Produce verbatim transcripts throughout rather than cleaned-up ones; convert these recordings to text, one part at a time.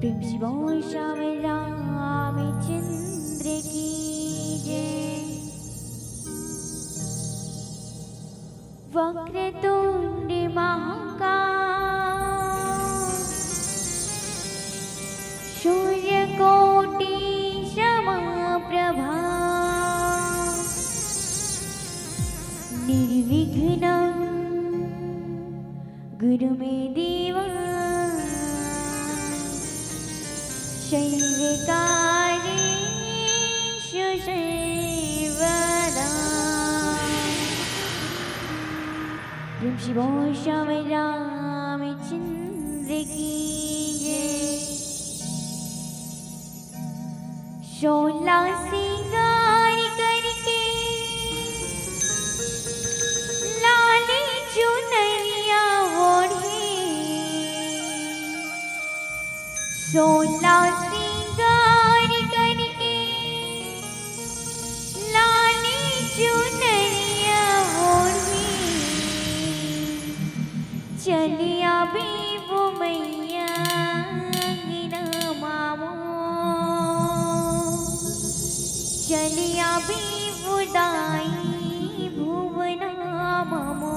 प्रेम से बोल श्याम रामचंद्र की जय। वक्रतुंड महाकाय, सूर्यकोटि समप्रभा, निर्विघ्नं कुरु मे देव, सर्वकार्येषु सर्वदा। प्रेम से बोल श्याम रामचंद्र की जय। सोला सिंगार करके लाली चुनरिया ओढ़े, सोला सिंगार करके लाली चुनरिया ओढ़े, चलिया बेबो मैया अंगना मामो, चलिया बेबो दाई भुवना मामो।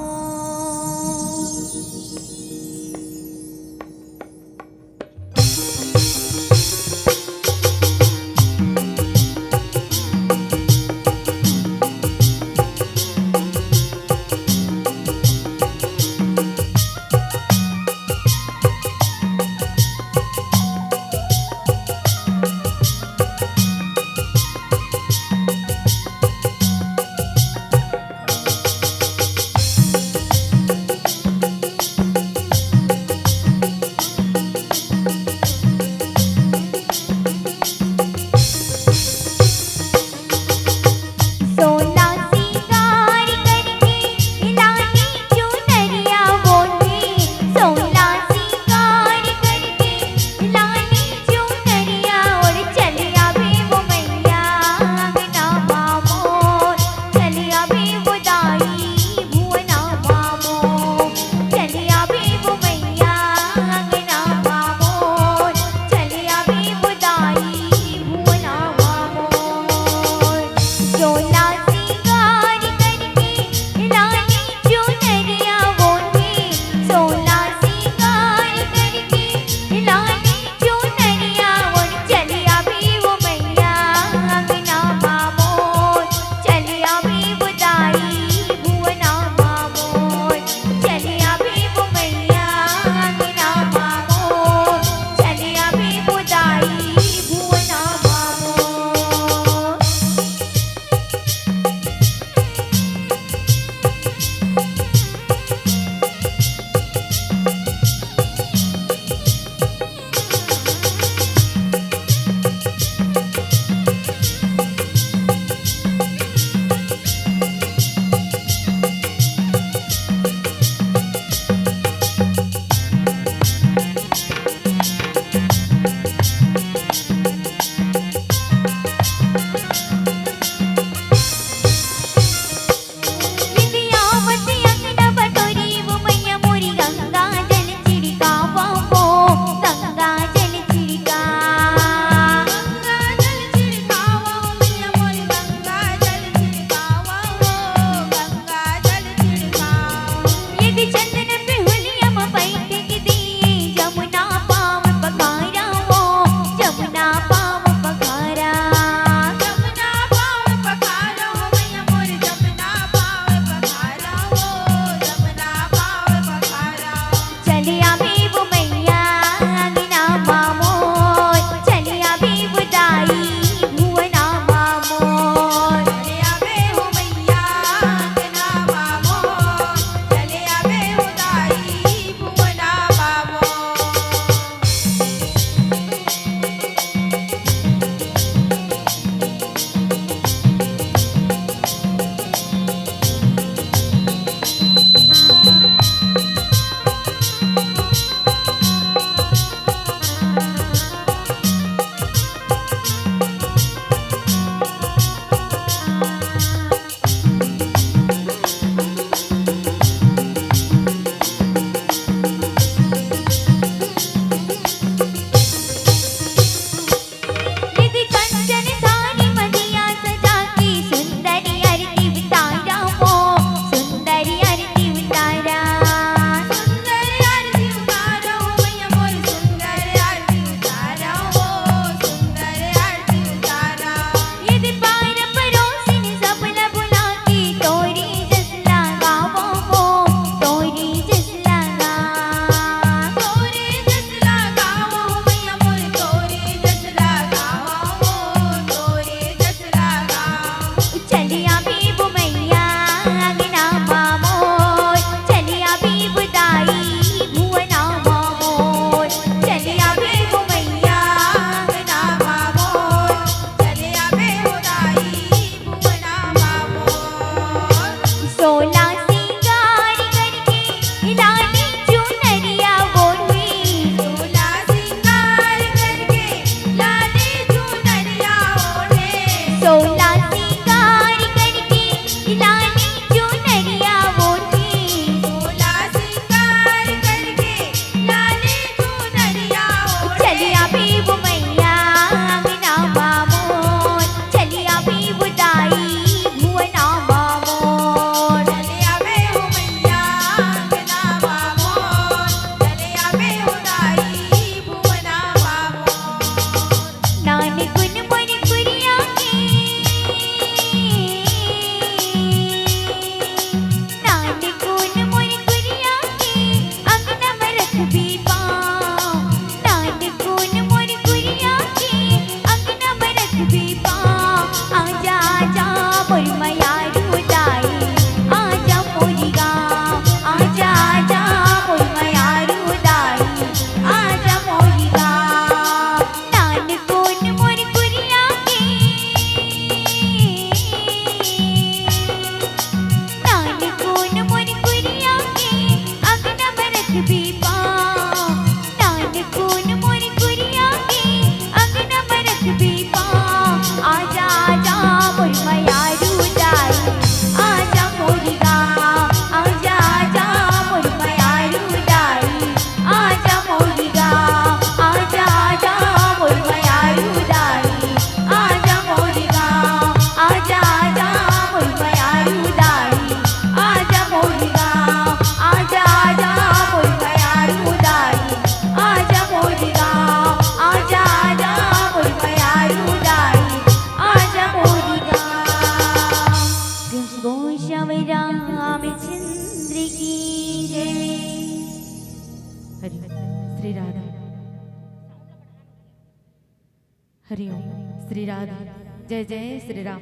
हरिओम। श्री राधे। जय जय श्री राम।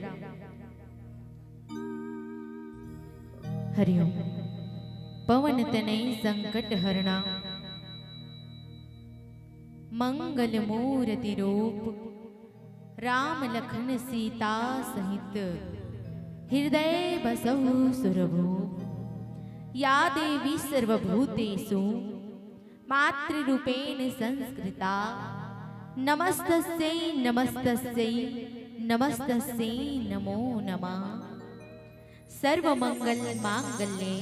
हरिओम। पवन तनय संकट हरणा, मंगल मूरति रूप, राम लखन सीता सहित, हृदय बसहु सुरभूप। या देवी सर्वभूतेषु मातृरूपेण संस्कृता, नमस्तस्यै नमस्तस्यै नमस्तस्यै नमो नमः। सर्वमंगल मांगल्ये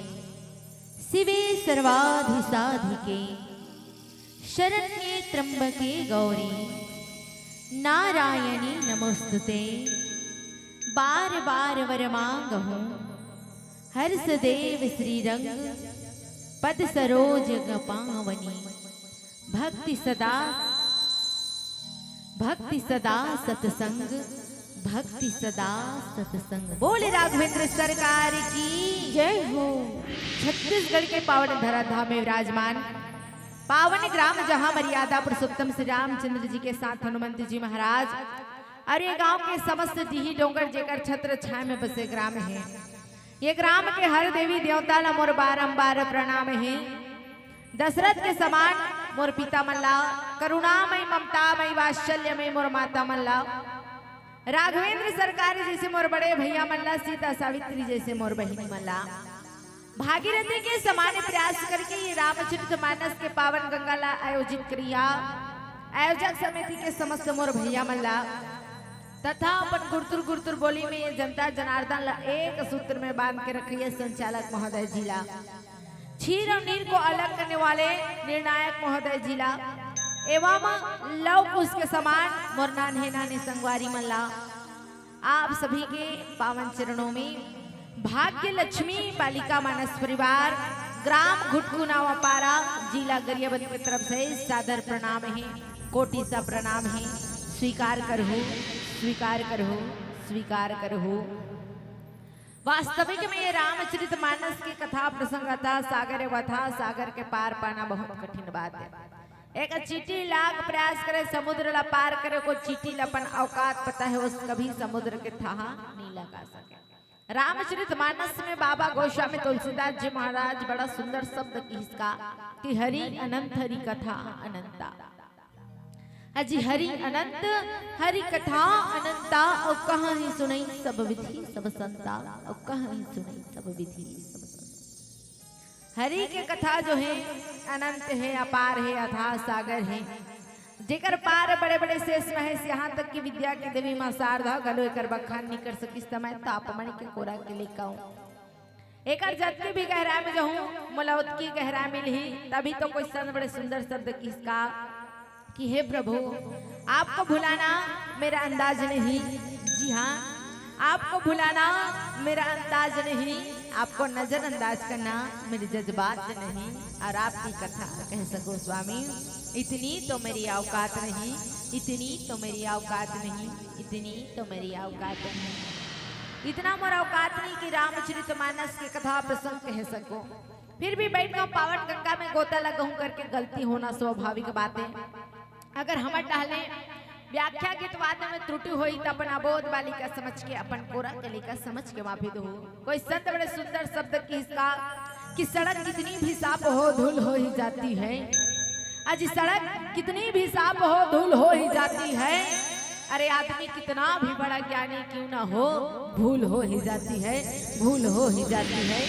शिवे सर्वाधिसाधिके, शरण्ये त्र्यंबके गौरी नारायणी नमोस्तुते। बार बार वर मांगहूं हर्ष देव श्रीरंग पद सरोज पावनी। भक्ति सदा, भक्ति सदा सत्संग, भक्ति सदा सत्संग। बोले राघवेंद्र सरकार की जय हो। छत्तीसगढ़ के पावन धराधाम में विराजमान पावन ग्राम, जहां मर्यादा पुरुषोत्तम श्री रामचंद्र जी के साथ हनुमंत जी महाराज और ये गांव के समस्त डीही डोंगर जेकर छत्र छाया में बसे ग्राम हे। ये ग्राम के हर देवी देवता ला मोर बारंबार प्रणाम हे। दशरथ के समान मोर पिता मन ला, करुणामय ममतामय वात्सल्यमय मोर माता मन ला, राघवेंद्र सरकार जैसे मोर बड़े भैया मन ला, सीता सावित्री जैसे मोर बहिनी मन ला, भागीरथी के समान प्रयास करके ये रामचरित मानस के पावन गंगा ला आयोजित करिया आयोजक समिति के समस्त मोर भैया मन ला तथा अपन गुरतुर गुरतुर बोली में ये जनता जनार्दन ला एक सूत्र में बांध के रखिए संचालक महोदय जी ला, क्षीर और नीर को अलग करने वाले निर्णायक महोदय जी ला एवं लव कुश के समान मोर नान्हे नान्हे संगवारी मन ला, आप सभी के पावन चरणों में भाग्य लक्ष्मी बालिका मानस परिवार, ग्राम घुटकुनावा पारा, जिला गरियाबंद की तरफ से सादर प्रणाम हे, कोटि सा प्रणाम हे। स्वीकार करहु, स्वीकार करहु, स्वीकार करहु। वास्तविक में ये रामचरित मानस की कथा प्रसंग, अथाह सागर, अथाह सागर के पार पाना बहुत कठिन बात हे। एक चींटी लाख प्रयास करे समुद्र ला पार करे, को चींटी ला अपन औकात पता हे, उस कभी समुद्र के थाह नहीं लगा सके। रामचरित मानस में बाबा गोस्वामी तुलसीदास जी महाराज बड़ा सुंदर शब्द किहिस का कि हरि अनंत हरि कथा अनंता। अजी हरि अनंत हरि कथा अनंता, अउ कहाहीं सुनई सब विधि सब संता, अउ कहाहीं सुनई सब विधि सब संता। हरि के कथा जो हे अनंत हे, अपार हे, अथाह सागर हे, जेकर पार बड़े बड़े शेष महेश, यहाँ तक कि विद्या के देवी माँ शारदा घलो एकर बखान नहीं कर सकिस, त मैं तापमणि के कोरा के लेके आऊं। एकर जतकी भी गहराई में जाहूं, मोला ओतकी गहराई मिलही, तभी तो कोई संत बड़े सुंदर शब्द किहिस का कि हे प्रभु, आपको भुलाना मेरा अंदाज नहीं। जी हाँ, आपको भुलाना मेरा अंदाज नहीं, आपको नजरअंदाज करना मेरे जज्बात नहीं। और आपकी कथा कह सको स्वामी, इतनी तो मेरी औकात नहीं, इतनी तो मेरी औकात नहीं, इतनी तो मेरी औकात नहीं। इतना मोर औकात नहीं कि रामचरित मानस के कथा प्रसंग कह सको। फिर भी बैठ के पावन गंगा में गोता लगाहूं करके गलती होना स्वाभाविक बात हे। अगर हमर डहले व्याख्या गीतवाद में त्रुटि होई, त अपन अबोध बालिका समझ के, अपन कोरा के लइका समझ के माफी दहू। कोई संत बड़े सुंदर शब्द किहिस का कि सड़क कितनी भी साफ हो, धूल हो ही जाती है। अजी सड़क कितनी भी साफ हो, धूल हो ही जाती है। अरे आदमी कितना भी बड़ा ज्ञानी क्यों ना हो, भूल हो ही जाती है, भूल हो ही जाती है,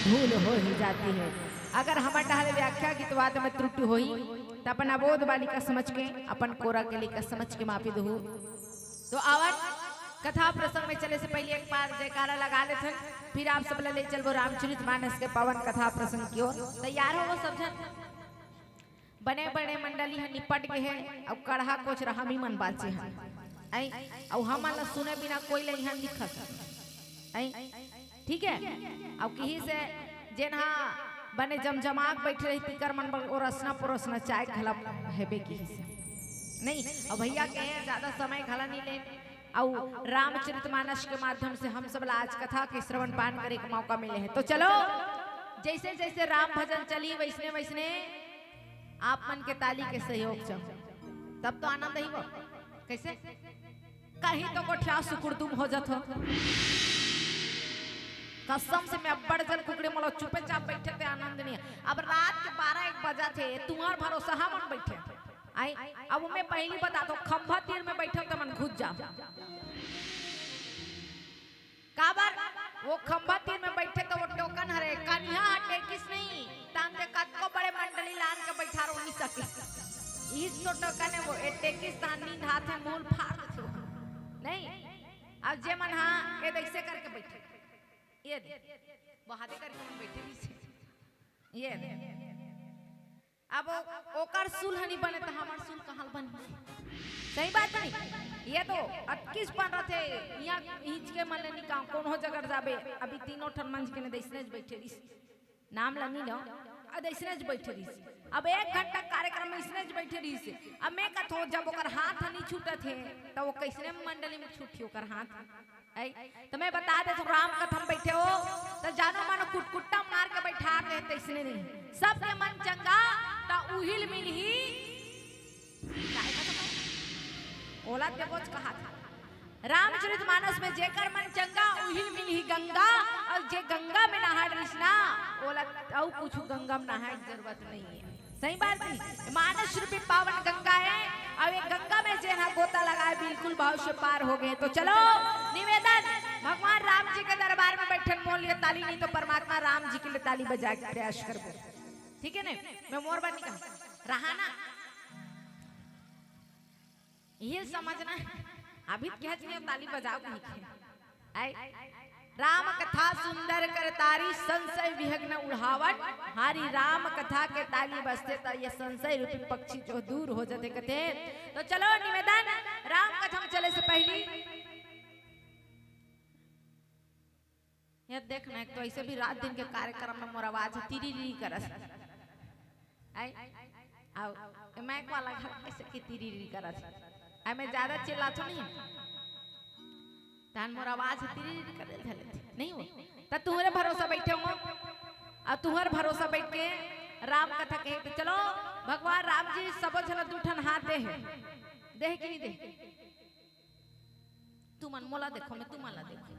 भूल हो ही जाती है। अगर हमर डहले व्याख्या गीतवाद में त्रुटि होई, त अपन अबोध बालिका समझ के, अपन कोरा के लइका समझ के माफी दहू। तो आवन, कथा प्रसंग में चले से पहले एक बार जयकारा लगा लेथन, फिर आप सब ला ले चलबो रामचरित मानस के पावन कथा प्रसंग की ओर। तैयार हो वो सब झन? बने बने मंडली ह निपट गे हे, अउ कड़हा कोचरा हमी मन बाचे हन। ऐ, अउ हमन ला सुने बिना कोई ला इहाँ निखस। ऐ, ठीक हे? अउ किहिस जेन हा बने जमजमाक बैठे रही, तिकर मन बर ओरसना परोसना चाय घला हेबे किहिस। नहीं, अब भैया के ज्यादा समय घला नहीं ले, अउ रामचरित मानस के माध्यम से हम सब ला आज कथा के श्रवण पान करे के मौका मिले हे। तो चलो, जैसे जैसे राम भजन चली, वैसने वैसने आप मन के ताली के सहयोग चाहूं, तब तो आनंद ही वो। कइसे? कहीं तो गोठिया सुकुड़दुम हो जात हो। कसम से मैं अब्बड़ जन कुकड़ी, मोला चुपे चाप बइठे ते आनंद नइ हे। अब रात के बारह एक बजत हे, तुम्हर भरोसा हमन बइठे। आई, अब मैं पहिली बताथों, खंभा तीर में बइठे ते मन घुस जा। काबर? वो खंभा तीर में बइठे त वो टोकन हरे, कनिहा ह टेकिस नहीं, तान ते कतको बड़े मंडली लान के बइठार हो नहीं सके। इस तो टोकन हे वो, ए टेकिस तान नींद हाथ हे, मूल फाड़ देथे। नहीं, अब जे मन हा, ये देख से करके बइठे, ये दे, बहादे करके मन बइठे नहीं से। ये दे। अब ओ-, ओकर सुल ह नी बने त हमर सुल कहाँ ल बनही? सही बात नहीं? ये तो अतकिस पन रथे, इहाँ हिंच के मन ले निकाम, कोनो जगह जाबे, अभी तीनों ठन मंझ के ने दइसने ज बइठे रहिस। नाम ल नी लो, अ दइसने ज बइठे रहिस। अब एक घंटा कार्यक्रम में इसने ज बइठे रहिस। अब मैं कथों, जब ओकर हाथ ह नी छूटत हे, त वो कइसने मंडली में छूटही ओकर हाथ? आई, त मैं बता देथों, राम कथा में बइठे हो, त जानो मानो कुटकुट्टा मार के बइठा दे, तइसने नहीं। सबके मन चंगा, त उहिल मिलही। काहे का तो ओला ते बोझ कहा था। रामचरित मानस में जेकर मन चंगा, उहिल मिलही गंगा, अउ जे गंगा में नहाए रहिस ना, ओला अउ कुछ गंगा में नहाए के जरूरत नहीं हे। सही बात नहीं। मानस रूपी पावन गंगा हे, अउ ये गंगा में जेन हा गोता लगाए, बिल्कुल भाव से पार हो गए। तो चलो, निवेदन, भगवान राम जी के दरबार में बइठे मोर लिए ताली नहीं तो परमात्मा राम जी के लिए ताली बजाए के प्रयास करबो। ठीक हे ना? मैं मोर बर नहीं कहा, रहा ना। ये समझना, अभी तो कहे नहीं, ताली बजाओ कहीं के। आई, राम कथा सुंदर करतारी, संशय विहग न उड़ावन। हारी राम कथा के ताली बजथे त ये संशय रूपी पक्षी जो दूर हो जाथे कथे। तो चलो निवेदन, राम कथा में चले से पहिली ये देख ना, एक तो ऐसे भी रात दिन के कार्यक्रम में मोर आवाज तिरी करत। आई, आओ, ए माइक वाला घर कैसे की तिरी करत। आई, मैं ज्यादा चिल्लाथों नहीं। तान मोर आवाज तिरी करे धले थे। नहीं हो? त तुम्हरे भरोसा बइठे हो, अउ तुम्हर भरोसा बइठ के राम कथा कहे। त चलो, भगवान राम जी सबो झन दू ठन हाथ दे हे। दे हे कि नहीं दे? तुमन मोला देखो, मैं तुमन ला देखो।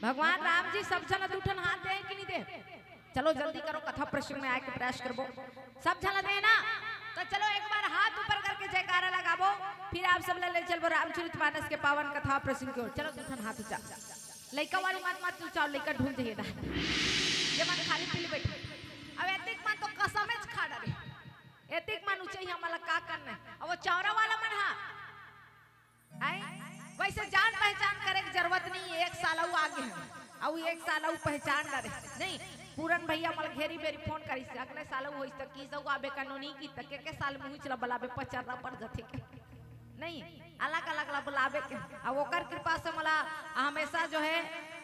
भगवान राम जी सब झन दू ठन हाथ दे हे कि नहीं दे? चलो जल्दी करो, कथा प्रसंग में आए के प्रयास करबो। सब झन दे ना, तो चलो एक बार हाथ ऊपर करके जयकारा लगाबो, फिर आप सब ला ले चलबो रामचरित मानस के पावन कथा प्रसंग की ओर। चलो दू ठन हाथ ऊंचा। लइका वाली मत, मत ऊंचाओ, लइका ढूंढ जाइए दा। ये मन खाली पीली बैठे। अब एतिक मन तो कसमेच खा डरे। एतिक मन ऊंचे ही हमला का करना है? अब वो चौरा वाला मन हा। आए? वैसे जान पहचान करे के जरूरत नहीं है, एक साल अउ आगे है, अउ एक साल अउ पहचान डरे। नहीं, पूरन भैया मोला घेरी बेरी फोन करिस, अगले साल अउ होइस त किस अउ आबे कानूनी की त के, के साल मुहिच ला बलाबे पचर्रा पड़ जथे के। नहीं, अलग अलग ला बुलाबे के। अब ओकर कृपा से मोला हमेशा जो है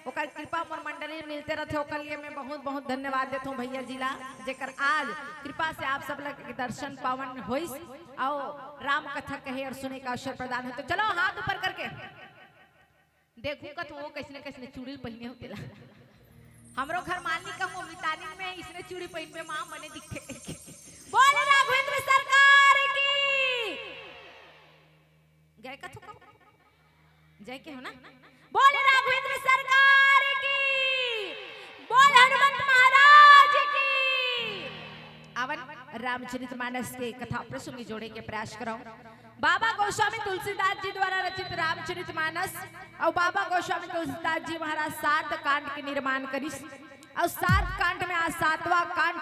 ओकर कृपा मोर मंडली में मिलते रहथे, ओकर लिए मैं बहुत बहुत धन्यवाद देथों भैया जी ला, जेकर आज कृपा से आप सब ला के दर्शन पावन होइस। अउ राम कथा कहे अउ सुने का अवसर प्रदान होय। तो चलो हाथ ऊपर करके देखो कथो वो कैसने कैसने चूड़ी पहिने हो तेला। हमरो घर मालनी का वो मितानी में इसने चूड़ी पहिनबे माँ मने दिखथे कहिके। बोल राघवेंद्र सरकार की। गए कथो का? जय के हो ना? बोल राघवेंद्र सरकार की, बोल हनुमंत महाराज की। आवन रामचरित मानस के कथा प्रसंग जोड़े के प्रयास करव। बाबा गोस्वामी तुलसीदास जी द्वारा रचित रामचरित मानस अउ बाबा गोस्वामी तुलसीदास जी महाराज सात कांड के निर्माण करिस। अउ सात कांड में आज सातवां कांड,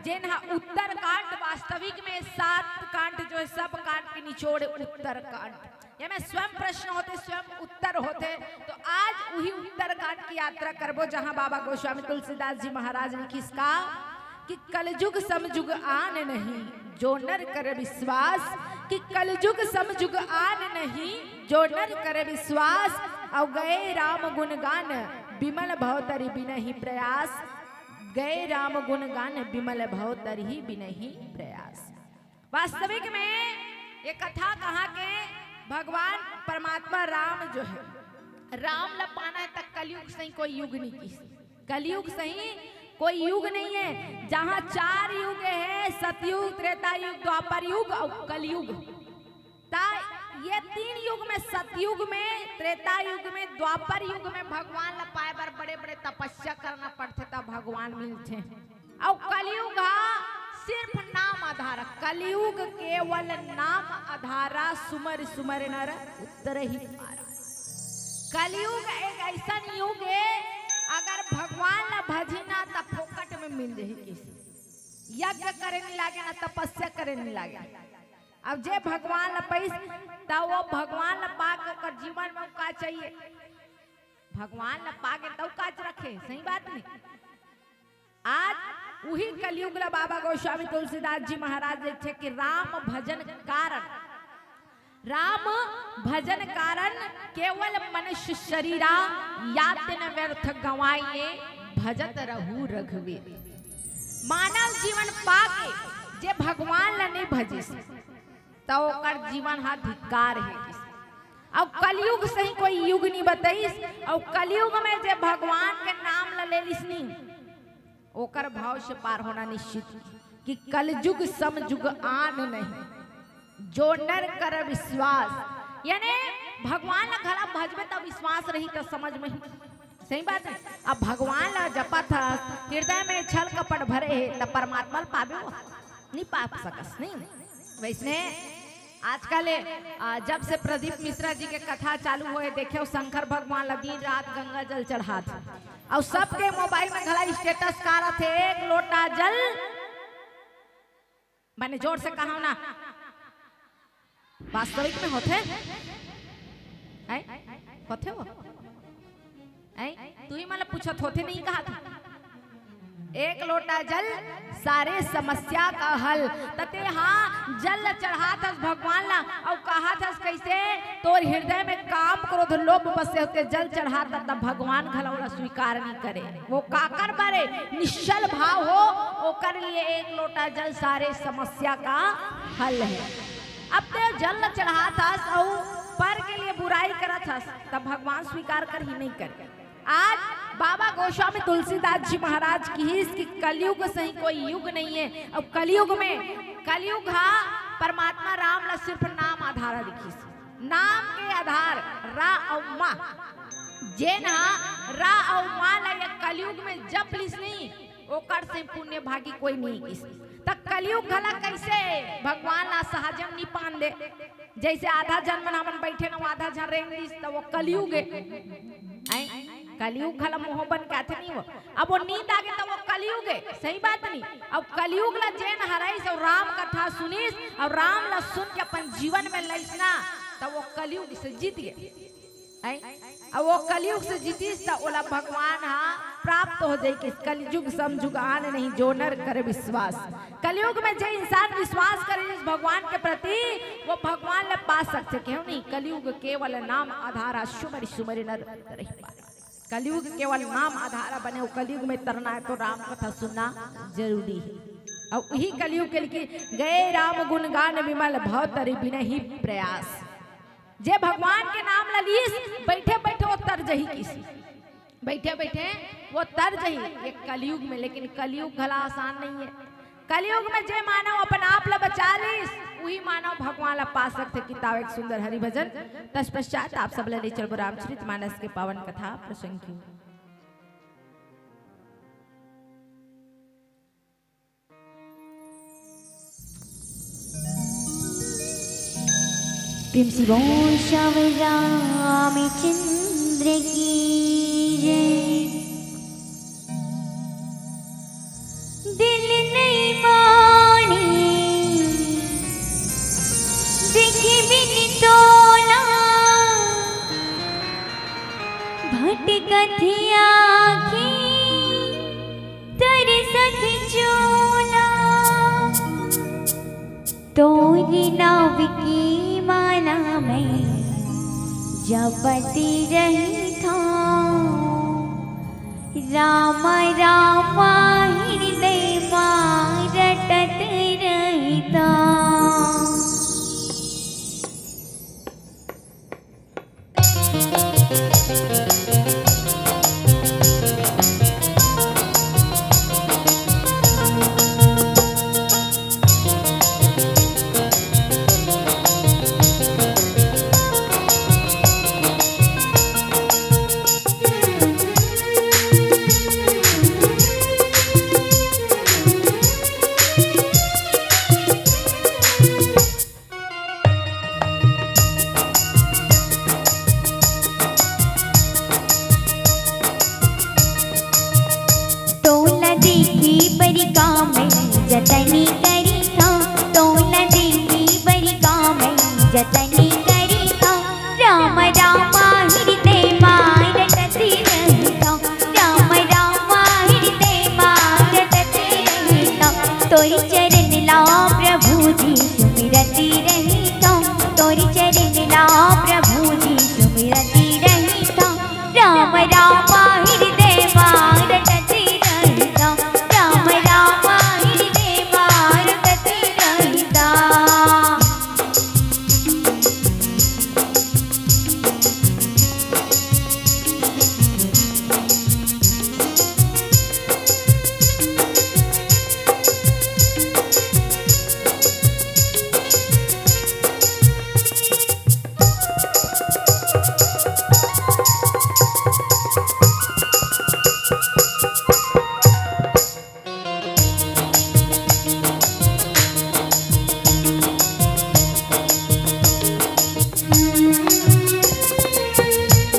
जेन हा उत्तर कांड, वास्तविक में सात कांड जो है, सब कांड के निचोड़ उत्तर कांड। ये में स्वयं प्रश्न होथे, स्वयं उत्तर होथे। तो आज उही उत्तर कांड की यात्रा करबो, जहां बाबा गोस्वामी तुलसीदास जी महाराज लिखिस का कि कलजुग समजुग आन नहीं, जो नर करे विश्वास, कि कलजुग समजुग आन नहीं, जो नर करे विश्वास। अउ गए राम गुण गान, विमल भव तरि बिनहि प्रयास। गए राम गुण गान, विमल भव तरि बिनहि प्रयास। वास्तविक में ये कथा कहाँ के? भगवान परमात्मा राम जो है, राम ला पाना है त कलयुग सही कोई युग नहीं किस। कलयुग सही कोई युग नहीं है। जहाँ चार युग है, सतयुग, त्रेता युग, द्वापर युग अउ कलयुग। त ये तीन युग में, सतयुग में, त्रेता युग में, द्वापर युग में भगवान ला पाए बर बड़े-बड़े तपस्या करना पड़थे, त भगवान मिलथे। अउ कलयुग ह सिर्फ नाम आधार, कलयुग केवल नाम आधारा, सुमरि सुमरि नर उतरहि पारा। कलयुग एक अइसन युग हे, अगर भगवान ला भजही ना, त फोकट में मिल जही किसी। यज्ञ करे नी लागे ना, तपस्या करे नी लागे। अब जे भगवान ला पाइस, त वो भगवान ला पाके ओकर जीवन में का चाहिए? भगवान ला पाके तब काच रखे, सही बात नहीं? आज उही कलयुग ला बाबा गोस्वामी तुलसीदास जी महाराज लिखे कि राम भजन कारण, राम भजन कारण केवल मनुष्य शरीरा, या तिन व्यर्थ गंवाइए, भजत रहू रघुवीर। मानव जीवन पाके जे भगवान ला नहीं भजिस, त ओकर जीवन ह धिक्कार हे। अउ कलयुग सही कोई युग नहीं बताइस, अउ कलयुग में जे भगवान के नाम ला ले लिस नी, ओकर भव से पार होना निश्चित, कि कलजुग सम जुग आन नहीं, जो नर कर विश्वास। यानी भगवान ला घला भजबे त विश्वास रही त समझ में ही। सही बात है। अब भगवान ला जपत हस, हृदय में छल कपट भरे हे, त परमात्मा ला पाबे वो? नहीं पा सकस, नहीं। वैसने आजकल, आ, जब से प्रदीप मिश्रा जी के कथा चालू होए, देखे शंकर भगवान ला दिन रात गंगा जल चढ़ात हे। अउ सबके मोबाइल में घला स्टेटस का रथे, एक लोटा जल, माने जोर से कहा ना, वास्तविक में होथे? हैं? होथे वो? हैं? तू ही मतलब पूछत होथे नहीं कहा था। एक लोटा जल सारे समस्या का हल। त ते हा जल ला चढ़ात हस भगवान ला, अउ कहत हस कैसे? तोर हृदय में काम क्रोध लोभ बसे होते जल चढ़ात, त भगवान घला ओला स्वीकार नहीं करे। वो काकर बारे निश्चल भाव हो, ओकर लिए एक लोटा जल सारे समस्या का हल है। अब ते जल ला चढ़ात हस अउ पर के लिए बुराई करत हस, त भगवान स्वीकार करही नहीं करे। आज बाबा गोस्वामी तुलसीदास जी महाराज किहिस कि कलयुग सही कोई युग नहीं है। अब कलयुग में, कलयुग हा परमात्मा राम ला सिर्फ नाम आधारा दिखिस, नाम के आधार रा अउ मा। जेन हा रा अउ मा ला ये कलयुग में जप लिस नहीं, ओकर से पुण्य भागी कोई नहीं किस। त कलयुग घला कैसे भगवान ला सहजम नहीं पान दे? जैसे आधा झन मन हमन बैठे न, आधा झन रेंग दिस, त वो कलयुग है। हैं? कलयुग घला मोह बन के आथे नहीं वो। अब वो नींद आगे त वो कलयुग है, सही बात नहीं? अब कलयुग ला जेन हराइस अउ राम कथा सुनिस अउ राम ला सुन के अपन जीवन में लइस ना, त वो कलयुग से जीत गए। हैं? अउ वो कलयुग से जीतिस त ओला भगवान हा प्राप्त हो जाई कि कलयुग सम जुग आन नहीं जो नर कर विश्वास। कलयुग में जे इंसान विश्वास करे जिस भगवान के प्रति, वो भगवान ला पा सकथे। क्यों नहीं? कलयुग केवल नाम आधारा, सुमरि सुमरि नर रहि पार। कलयुग केवल नाम आधारा बने, वो कलयुग में तरना है तो राम कथा सुनना जरूरी है। अउ वही कलयुग के लिए गए राम गुण गान विमल, भव तरि बिनहि प्रयास। जे भगवान के नाम ला लिस, बैठे बैठे वो तर जही किसी, बैठे बैठे वो तर जही ये कलयुग में। लेकिन कलयुग घला आसान नहीं है। कलयुग में जे मानव अपन आप ला बचा लिस, वही मानव भगवान ला पा सकथे। किताब एक सुंदर हरि भजन। तत्पश्चात आप सब ला ले चलबो रामचरित मानस के पावन कथा प्रसंग की। प्रेम से बोल श्याम रामचंद्र की जय। दिल नहीं माने देखे बिन टोला, भटकत आँखें तरसत चोला। तोरी नाव की माला मैं जपत रहिथौं, राम राम हृदय मा रटत रहिथौं। जतन करिथौं, राम राम हृदय मा रटत रहिथौं, राम राम हृदय मा रटत रहिथौं। तोर चरण ला प्रभु जी सुमिरत रहिथौं, तोर चरण ला प्रभु जी सुमिरत रहिथौं। राम राम हृदय मा रटत रहिथौं, राम राम हृदय मा रटत रहिथौं।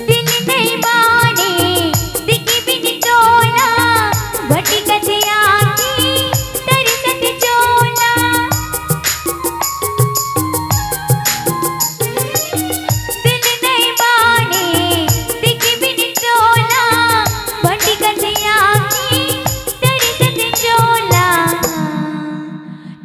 दिन नहीं माने, दिख बिन टोला, भटकत आँखी, तरसत चोला। दिन नहीं माने, दिख बिन टोला, भटकत आँखी, तरसत चोला।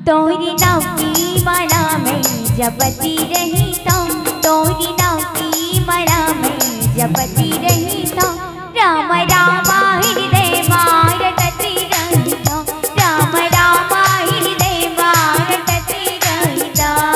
तोरी नाम की माला मैं जपती रहिथौं, तोरी नाम की माला मैं जपती रहिथौं। राम राम हृदय मा रटत रहिथौं, राम राम हृदय मा रटत रहिथौं।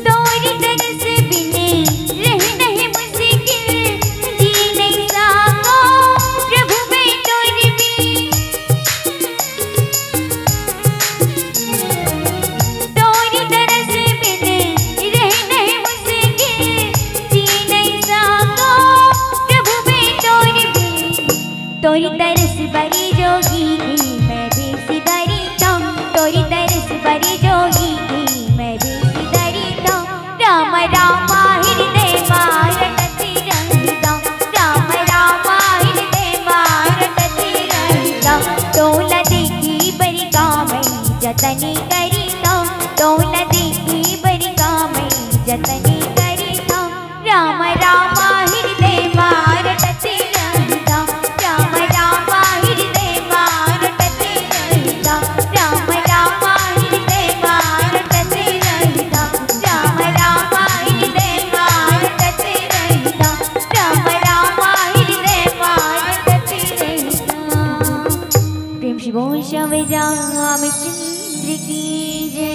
तोरी तरस बिन रहे नहीं मुश्किल, जी नहीं सको प्रभु मैं तोर बिन। तोरी तरस बिन रहे नहीं मुश्किल, जी नहीं सको प्रभु मैं तोर बिन। तोरी तरस बरी जोगी की मैं बेसी डरिथौं, तोरी तरस बरी जोगी की मैं बेसी डरिथौं। राम राम हृदय मा रटत रहिथौं, राम राम हृदय मा रटत रहिथौं। तोला देखी बरी का मैं जतन करिथौं, तोला देखी बरी का मैं जतन करिथौं। राम राम हृदय मा रटत रहिथौं, राम राम हृदय मा रटत रहिथौं, राम राम हृदय मा रटत रहिथौं, राम राम हृदय मा रटत रहिथौं, राम राम हृदय मा रटत रहिथौं। प्रेम से बोल श्याम रामचंद्र की जय।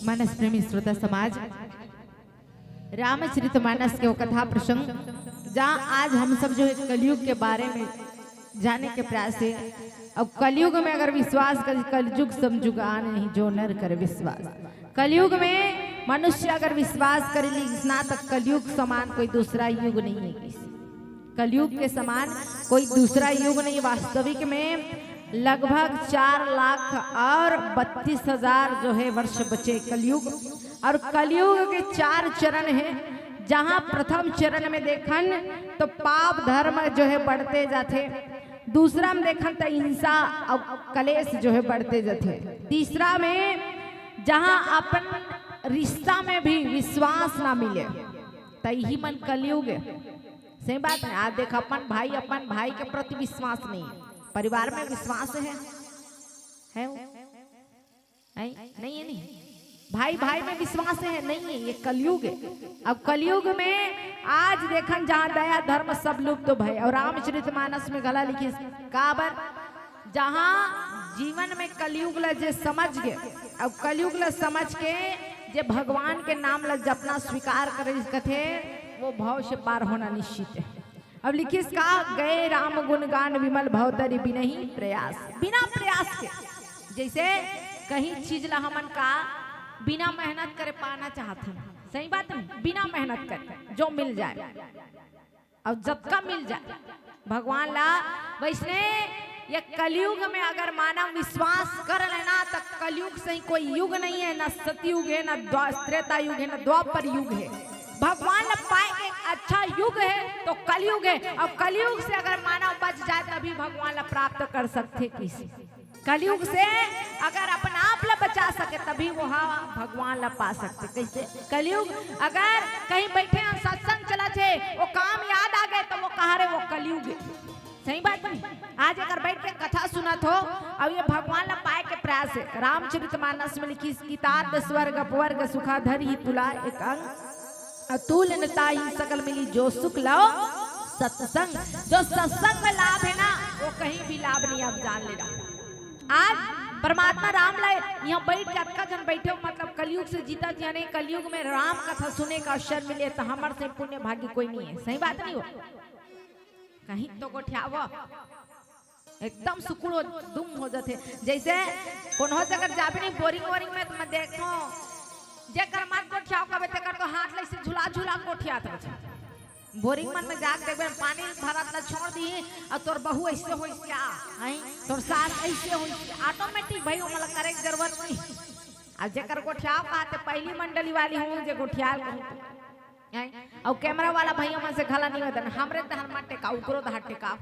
मानस प्रेमी श्रोता समाज, रामचरित मानस के वो कथा प्रसंग, जहाँ आज हम सब जो है कलयुग के बारे में जाने के प्रयास है। अब कलयुग में अगर विश्वास कर, कलयुग समयुग आन नहीं, जो नर करे विश्वास। कलयुग में मनुष्य अगर विश्वास कर ली ना, तो कलयुग समान कोई दूसरा युग नहीं है किसी। कलयुग के समान कोई दूसरा युग नहीं। वास्तविक में लगभग चार लाख और बत्तीस हजार जो है वर्ष बचे कलयुग। और कलयुग के चार चरण है, जहाँ प्रथम चरण में देखन तो पाप धर्म जो है बढ़ते जाथे, दूसरा में देखन तो हिंसा और कलेश जो है बढ़ते जाथे, तीसरा में जहाँ अपन रिश्ता में भी विश्वास ना मिले, तो यही मन कलयुग है। सही बात है। आज देख, अपन भाई, अपन भाई के प्रति विश्वास नहीं है। परिवार में विश्वास है, है वो? नहीं, नहीं है, नहीं। भाई भाई में विश्वास है, नहीं है, ये कलयुग है। अब कलयुग में आज देखन, जहाँ दया धर्म सब लुप्त भय। और रामचरित मानस में घला लिखिस, काबर? जहाँ जीवन में कलयुग ला जे समझ गे, अब कलयुग ला समझ के जे भगवान के नाम ला जपना स्वीकार करे कथे, वो भव से पार होना निश्चित है। अब लिखिस का, गए राम गुण गान विमल भव तरि बिनहि प्रयास, बिना प्रयास के। जैसे कहीं चीज ला हमन का बिना मेहनत करे पाना चाहत हन, सही बात नहीं, बिना मेहनत करे जो मिल जाए और जतका मिल जाए भगवान ला। वैसने ये कलयुग में अगर मानव विश्वास कर लेना, तो कलयुग सही कोई युग नहीं है, ना सतयुग है, ना द्वा-, त्रेता युग है, ना द्वापर युग है। भगवान ला पाए के एक अच्छा युग है तो कलयुग है, और कलयुग से अगर मानव बच जाए तभी भगवान ला प्राप्त कर सकथे। किसी कलयुग से अगर अपन आप ला बचा सके तभी वो हा भगवान ला पा सकथे। कैसे? कलयुग अगर कहीं बैठे हैं, सत्संग चलत हे, वो काम याद आ गए तो वो कहा रे वो कलयुग है। सही बात नहीं? आज अगर बैठ के कथा सुनत हो और ये भगवान ला पाए के प्रयास है, रामचरितमानस में लिखिस, कितार्थ स्वर्ग अपवर्ग सुखाधर ही तुला एक अंग, अतुल न ताही सकल मिली जो सुख लो सत्संग। जो सत्संग में लाभ है ना, वो कहीं भी लाभ नहीं। आप जान लेना, आज परमात्मा राम ला यहाँ बैठ के अतका झन बैठे हो, मतलब कलयुग से जीता जाने, कलयुग में राम कथा सुने का अवसर मिले तो हमर से पुण्य भागी कोई नहीं है। सही बात नहीं हो? कहीं तो गोठियावो, एकदम सुकुड़ हो, दुम हो जाथे। जैसे कोनो जगह जाबे नहीं, बोरिंग वोरिंग में तो मैं देखो, जेकर मत गोठियाव कबे तेकर तो हाथ ले से झुला झुला गोठियात रहे। बोरिंग मन में जाके देखबे, पानी भरत ला छोड़ दी और तोर बहू ऐसे होइस क्या, हैं? तोर सास ऐसे होइस क्या? ऑटोमेटिक भाई, वो मला करे के जरूरत नहीं। अब जेकर गोठियाव कहा ते पहली मंडली वाली हूँ, जे गोठियाल कहूँ तो। हैं? और कैमरा वाला भैया मन से घला नहीं होता, हमरे तहन मत टेका, उकरो तहन टेका।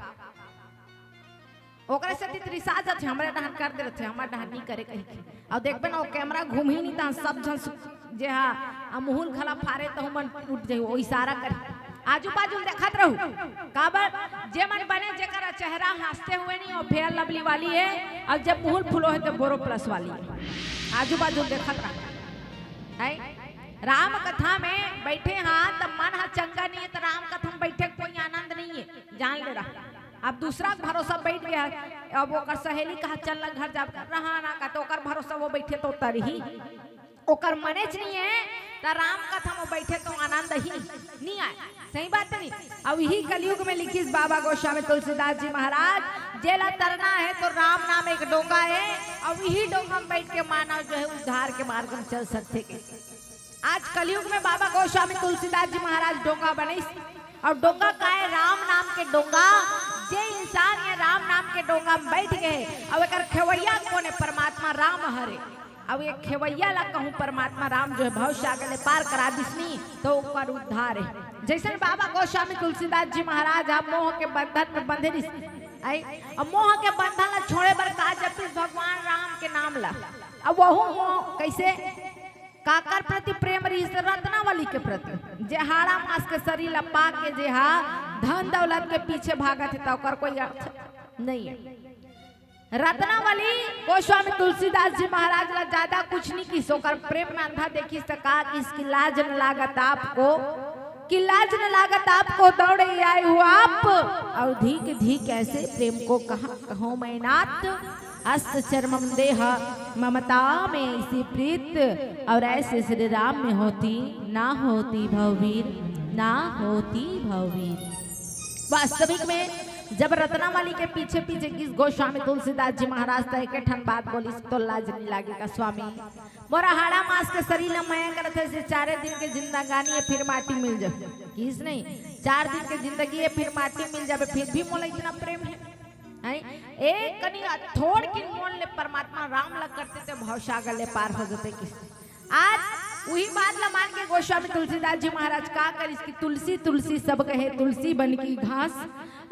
ओकरे सेती त रिसा जाथे, हमरे डहन कर दे रथे, हमर डहन नी करे कहिके। अउ देखबे ना, ओ कैमरा घूमही नी, तहां सब झन सु-, जे हा, आ मुहुल घला फारे, तहु मन उठ जाही, ओ इशारा करे। आजू बाजू देखत रहू, काबर जे मन बने, जेकर चेहरा हंसते हुए नहीं, ओ फेयर लवली वाली है, अउ जब मुहुल फुलो है, तो बोरो प्लस वाली है। आजू बाजू देखत रहू, है? राम कथा में बैठे हा, त मन हा चंगा नहीं है, त राम कथा में बैठे कोई आनंद नहीं है, जान ले रहा। अब दूसरा के भरोसा बैठ गया, अब ओकर सहेली कहा, "चल ना घर जाब," रहा ना का, तो ओकर भरोसा वो बैठे तो तरही, ओकर मनेच नहीं है, त राम कथा में बैठे तो आनंद ही नहीं आए। सही बात नहीं? अब यही कलयुग में लिखिस बाबा गोस्वामी तुलसीदास जी महाराज, जेला तरना है तो राम नाम एक डोंगा है, अब यही डोंगा में बैठ के मानव जो है उद्धार के मार्ग में चल सकथे के। आज कलयुग में बाबा गोस्वामी तुलसीदास जी महाराज डोंगा बनिस, अउ डोंगा का है? राम नाम के डोंगा। जे इंसान ये राम नाम के डोंगा में बैठ गए, अउ एकर खेवैया कोन है? परमात्मा राम हरे। अउ ये खेवैया ला कहूँ परमात्मा राम जो है भव सागर ले पार करा दिसनी, तो ओकर उद्धार है। जैसे बाबा गोस्वामी तुलसीदास जी महाराज आप मोह के बंधन में बंधे रिस, आई, अब मोह के बंधन ला छोड़े बर का जपिस? भगवान राम के नाम ला। अब वहू मोह कैसे? काकर प्रति प्रेम रहिस? रत्नावली के प्रति। जे हाड़ा मांस के शरीर ला पा के जे हा धन दौलत के पीछे भागत हे, त ओकर कोई अर्थ नहीं है। रत्नावली गोस्वामी तुलसीदास जी महाराज ला ज्यादा कुछ नहीं किस, ओकर प्रेम में अंधा देखिस त का किस कि लाज न लागत आपको, कि लाज न लागत आपको, दौड़े आए हो आप, और धीक धीक ऐसे प्रेम को कहा कहो मैं नाथ। अस्त चर्मम देह ममता में इसी प्रीत, और ऐसे श्री राम में होती ना होती भववीर, ना होती भववीर। वास्तविक में जब रत्नावली के पीछे पीछे गिस गोस्वामी तुलसीदास जी महाराज, त एके ठन बात बोलिस, तो लाज नहीं लागे का स्वामी? मोरा हाड़ा मांस के शरीर ला मया करत हे, से चारे दिन के जिंदगानी है, फिर माटी मिल जाबे। किस नहीं, चार दिन के जिंदगी है, फिर माटी मिल जाबे, फिर भी मोला इतना प्रेम है। हैं? एक कनी अथोड़ किन मोल ले परमात्मा राम ला करते ते भवसागर ले पार हो जाते किस। आज वही बात ला मान के गोस्वामी तुलसीदास जी महाराज का करिस कि तुलसी तुलसी सब कहे, तुलसी बन की घास।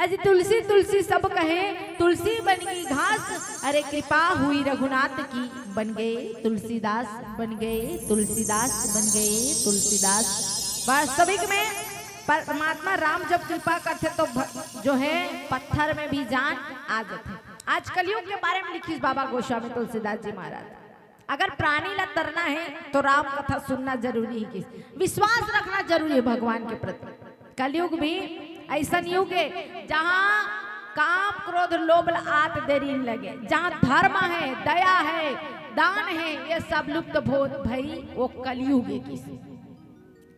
अजी तुलसी तुलसी सब कहे, तुलसी बन की घास। अरे कृपा हुई रघुनाथ की, बन गए तुलसीदास, बन गए तुलसीदास, बन गए तुलसीदास। वास्तविक में परमात्मा राम जब कृपा करथे तो भ-, जो है पत्थर में भी जान आ जाथे। आज कलयुग के बारे में लिखिस बाबा गोस्वामी तुलसीदास जी महाराज। अगर प्राणी ला तरना है तो राम कथा सुनना जरूरी है, किस विश्वास रखना जरूरी है भगवान के प्रति। कलयुग भी ऐसन युग है जहाँ काम क्रोध लोभ ला आत देरी नहीं लगे, जहाँ धर्म है, दया है, दान है, ये सब लुप्त भो-, भई वो कलयुग है किसी।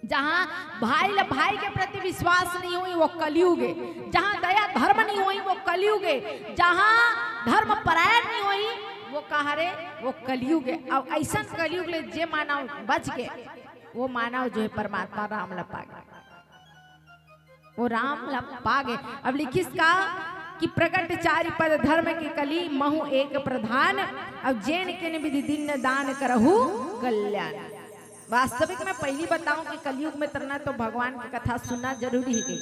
जहाँ भाई ला भाई के प्रति विश्वास नहीं होई, वो कलयुग है। जहाँ दया धर्म नहीं होई, वो कलयुग है। जहाँ धर्म परायण नहीं होई, वो का हरे, वो कलयुग हे। अउ अइसन कलयुग ले जे मानव बच गे, वो मानव जो हे परमात्मा राम ल पा गे, वो राम ल पा गे। अब लिखिस का कि प्रगट चारि पद धर्म के कली, महु एक प्रधान, अउ जेन केन विधि दीन दान करहु कल्याण। वास्तविक में पहिली बताऊं कि कलयुग में तरना तो भगवान के कथा सुनना जरूरी हे गई,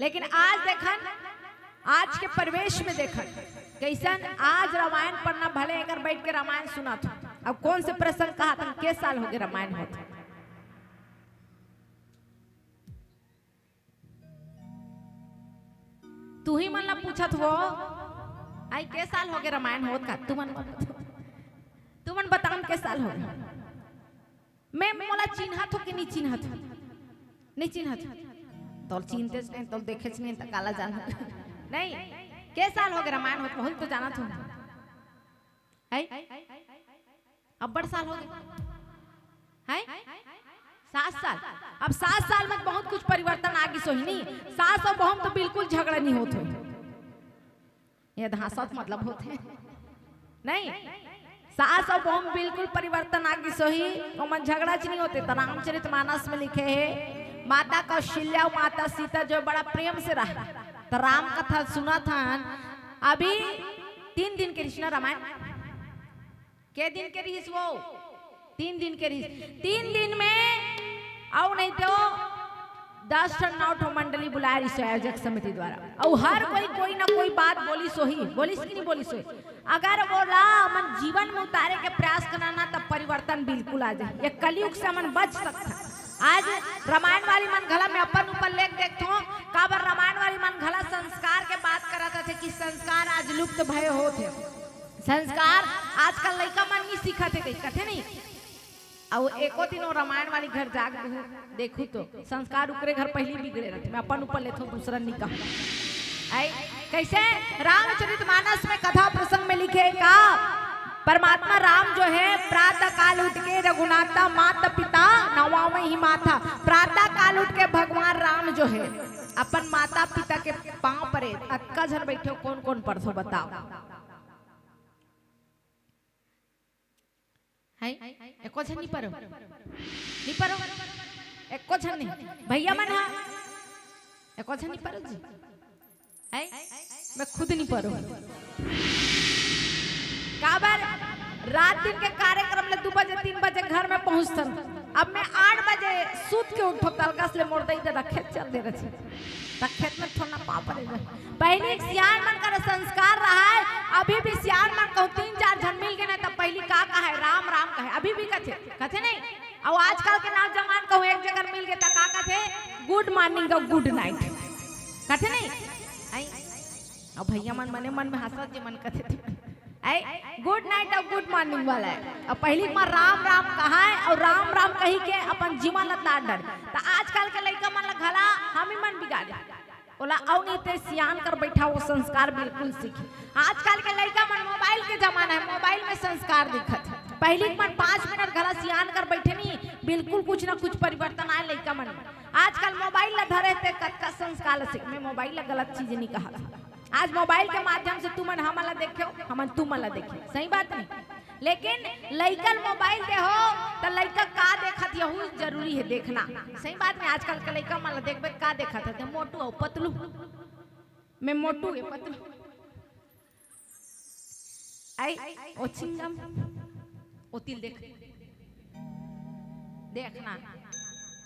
लेकिन आज देखन, आज के परिवेश में देखन, कइसन आज रामायण पढ़ना, भले एकर बइठ के रामायण सुनत हो। अब कोन से प्रसंग कहत हन, के साल होगे रामायण होत? तुही मन ला पूछत हो, आई के साल होगे रामायण होत का? तुमन, तुमन बताओ के साल होगे? मैं मोला चिन्हत हो कि नहीं चिन्हत हो? नहीं चिन्हत हो। तोल चिन्हतेच नहीं, तोल देखेच नहीं, त काला जान। नहीं, के साल होगे रामायण होत? बहुत तो जानत हो। हैं? अब्बड़ साल होगे। हैं? सात साल। अब सात साल में बहुत कुछ परिवर्तन आ गिस होही नी। सास अउ बहू में तो बिल्कुल झगड़ा नहीं होत होही। ये धांसत मतलब होथे। नहीं, सास अउ बहू में बिल्कुल परिवर्तन आ गिस होही, ओमन झगड़ाच नहीं होते। त रामचरित मानस में लिखे हे, माता कौशल्या अउ माता सीता जो बड़ा प्रेम से रहा, त राम कथा सुनत हन। अभी तीन दिन के रिहिस ना रामायण, के दिन के रिहिस वो? तीन दिन के रिहिस। तीन दिन में अउ नहीं तो दस ठन नौ ठो मंडली बुलाए रिहिस आयोजक समिति द्वारा, अउ हर कोई कोई ना कोई बात बोलिस होही, बोलिस कि नहीं बोलिस होही? अगर वोला हमन जीवन में उतारे के प्रयास करना ना, तब परिवर्तन बिल्कुल आ जाए। ये कलयुग से हमन बच सकथन। आज रामायण वाली मन घला मैं अपन ऊपर लेके देखथों, काबर रामायण वाली मन घला संस्कार के बात करत रथे कि संस्कार आज लुप्त भय होत हे। संस्कार आजकल लइका मन नहीं सीखत हे, कही कथे नहीं। अउ एको दिन वो रामायण वाली घर जाके देखहू, देखहू तो संस्कार उकरे घर पहिली बिगड़े रथे। मैं अपन ऊपर लेथों, दूसरा नहीं कहूँ। आई, कइसे? रामचरित मानस में कथा प्रसंग में लिखे का, परमात्मा राम जो हे, प्रातः काल उठ के रघुनाथा माता पिता नवावहि माथा। प्रातः काल उठ के भगवान राम जो हे, अपन माता पिता के पाँव परे। अतका झन बइठे हो, कोन कोन परथो बताओ? हैं? एको झन नहीं परो? नहीं परो? एको झन नहीं। भैया मन हा? एको झन नहीं परो जी? हैं? मैं खुद नहीं परो। काबर? रात दिन के कार्यक्रम ले दू बजे, तीन बजे घर में पहुंचथन। अब मैं आठ बजे सूत के उठो, तलकस ले मोर दई ददा खेत चल दे रहे। त खेत में थोड़ा पाँव परे रहे। पहिली एक सियान मन का संस्कार रहा है, अभी भी सियान मन कहूँ तीन चार झन मिल गे ना, त पहिली का कहे? राम राम कहे, अभी भी कथे, कथे नहीं? अउ आजकल के नौजवान कहूँ एक जगह मिल गे त का कथे? Good morning अउ good night कथे नहीं? आई? अउ भैया मन मने मन में हंसत जे मन कथे थे। आई? Good night अउ good morning वाला है। अउ पहिली म राम राम कहा है अउ राम राम कही के अपन जीवन ला तार डरे। त आजकल के लइका मन ला घला हम ही मन बिगाड़े। ओला अउ नहीं ते सियान कर बैठा, वो संस्कार बिल्कुल सीखे। आजकल के लइका मन मोबाइल के जमाना है, मोबाइल में संस्कार दिखत है। पहिली के मन पाँच मिनट घला सियान कर बैठे नहीं, बिल्कुल कुछ ना कुछ परिवर्तन आए लइका मन में। आजकल मोबाइल ला धरे ते कतका संस्कार सीख, मैं मोबाइल ला गलत चीज नहीं कहा। आज मोबाइल के माध्यम से तुमन हमन ला देखे हो, हमन तुमन ला देखे, सही बात नहीं? लेकिन लइका ल मोबाइल दे हो, त लइका का देखत, यहू जरूरी है देखना। सही बात में आजकल के लइका मन ला देखबे, का देखत हे? मोटू अउ पतलू। मैं मोटू, ये पतलू। आई, ओ चिंगम, ओ तिल देख, देखना।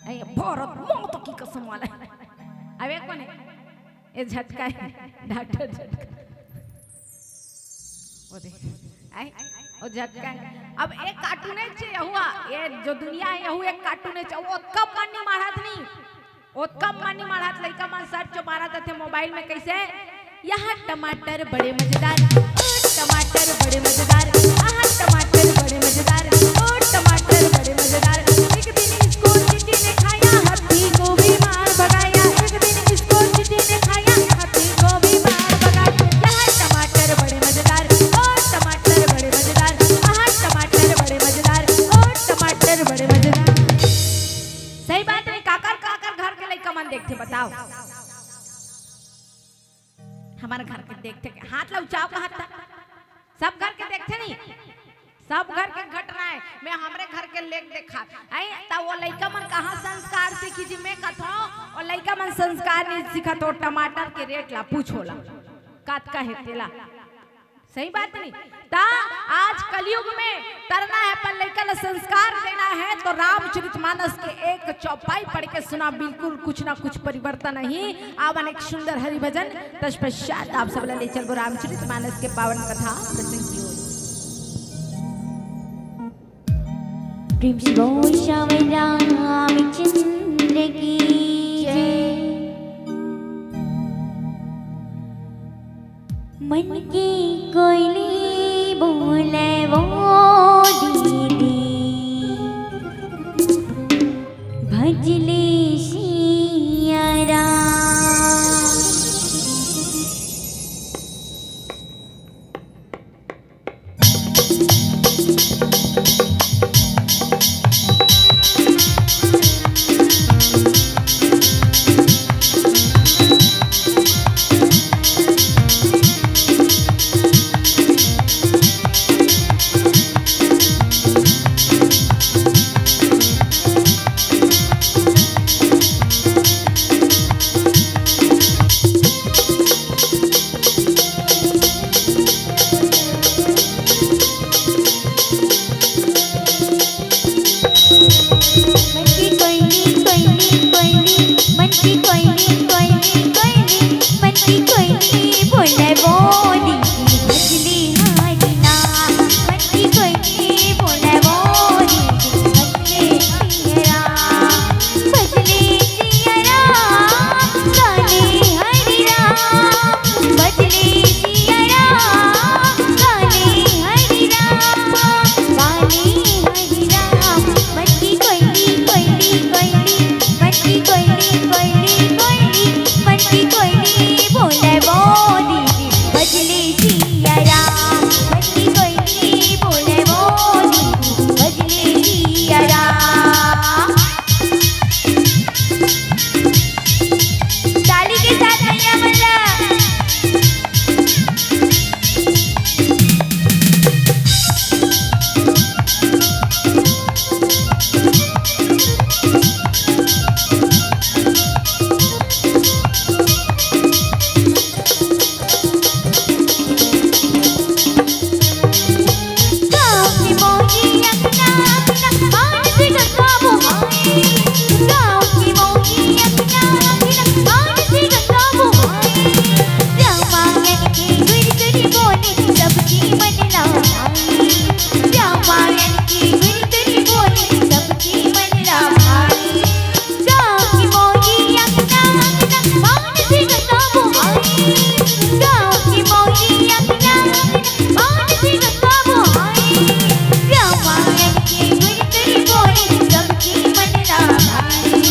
आई, भारत माता की कसम वाला। अब एक कोन है? ए झटका है, डॉक्टर झटका। ओ देख, आई, ओ झटका है। अब एक कार्टून है चे यहुआ, ये जो दुनिया है यहू एक कार्टून है चे, वो कब मन नहीं मारत नहीं, वो कब मन नहीं मारत, लइका मन सर्च मारत थे मोबाइल में कइसे, यहाँ टमाटर बड़े मजेदार, ओ टमाटर बड़े मजेदार, आहा टमाटर बड़े मजेदार, ओ टमाटर बड़े मजेदार। एक दिन इसको चींटी ने खाया, हाथी को भी मार भगाया। एक दिन इसको चींटी ने खाया, हाथी को भी मार भगाया। यहाँ टमाटर बड़े मजेदार, ओ टमाटर बड़े मजेदार, आहा टमाटर बड़े मजेदार, ओ टमाटर बड़े मजेदार। सही बात नहीं, काकर काकर घर के लइका मन देखथे बताओ। हमारे घर के देखथे के हाथ ला उचाओ का हाथ ला। सब घर के देखथे नहीं, सब घर के घटना है, मैं हमरे घर के लेके देखा है। त वो लइका मन कहाँ संस्कार सीखी जी? मैं कथों, वो लइका मन संस्कार नहीं सीखत हो, टमाटर के रेट ला पूछो ला, कतका हे तेला। सही बात नहीं? त आज कलयुग में तरना है, अपन लइका ला संस्कार देना है, तो रामचरित मानस के एक चौपाई पढ़ के सुना, बिल्कुल कुछ ना कुछ परिवर्तन ही। आवन एक सुंदर हरि भजन, तत्पश्चात आप सब ला ले चलबो रामचरित मानस के पावन कथा प्रसंग की ओर। प्रेम से बोल श्याम रामचंद्र की जय। मन की कोयली बोले वो दीदी, भजले सिया राम। मन की कोयली, कोयली, कोयली, मन की कोयली, कोयली, कोयली, मन की कोयली बोले वो दीदी, भजले हरि नाम। मन की कोयली बोले वो दीदी, भजले सिया राम, भजले सिया राम, गाले हरि राम, भजले सिया राम, गाले हरि राम, गाले हरि राम। मन की कोयली, कोयली, कोयली, मन की कोयली, कोयली, कोयली, मन की कोयली बोले वो दीदी, भजले सिया राम। मन की कोयली बोले वो दीदी, भजले सिया राम। ताली के साथ भैया मन ला। गाँव की मोरी अंगना, अंगना, आन से गंगा बोहाए। गाँव की मोरी अंगना, अंगना, आन से गंगा बोहाए। रामायण के गुर गुर बोले, सबकी मन ला भाए। रामायण के गुर गुर बोले, सबकी मन ला भाए। गाँव की मोरी अंगना, अंगना, आन से गंगा बोहाए। गाँव की मोरी अंगना, अंगना, आन से गंगा बोहाए। रामायण के गुर गुर बोले, सबके मन ला भाए।